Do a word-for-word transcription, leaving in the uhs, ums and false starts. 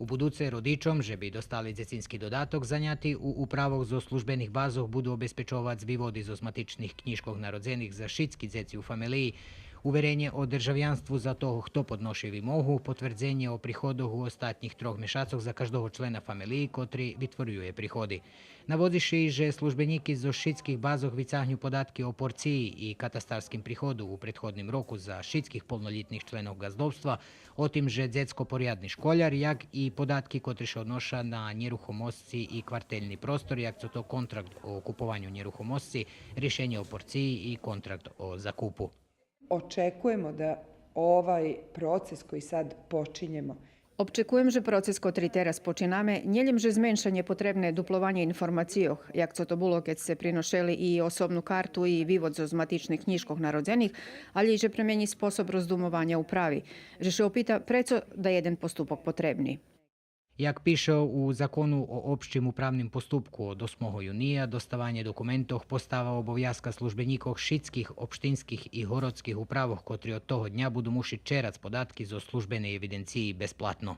У будуце родичом же би достали дзецински додаток, заняти у управох зоз службених базох буду обезпечовац виводи зоз матичних кнїжкох народзених за шицки дзеци у фамелиї, уверенє о державянству за того хто подноши вимогу, потвердзенє о приходох у остатнїх трох мешацох за каждого члена фамелиї котри витворює приходи. Наводзи ше и же службенїки зоз шицких базох вицагню податки о порциї и катастарским приходу у предходним року за шицких полнолїтних членох ґаздовства, о тим же дзецко порядни школяр, як и податки котри ше одноша на нєрухомосци и квартельни простор, як цо то контракт о купованю нєрухомосци, ришенє о порциї и контракт о закупу. Очекујемо да овај процес који сад почињемо. Обчекуєм же процес котри тераз починаме нє лєм же зменшанє потребне дуплованє информацийох, як цо то було кед сце приношели и особну карту и вивод зоз матичних кнїжкох народзених, алє и же премени способ роздумованя управи, же ше опита прецо даєден поступок потребни. Як пише у закону о обшчим управним поступку, од осмого юния доставанє документох постава обовязка службенїкох шицких обштинских и городских управох, котри од того дня буду мушиц черац податки зоз службеней евиденциї безплатно.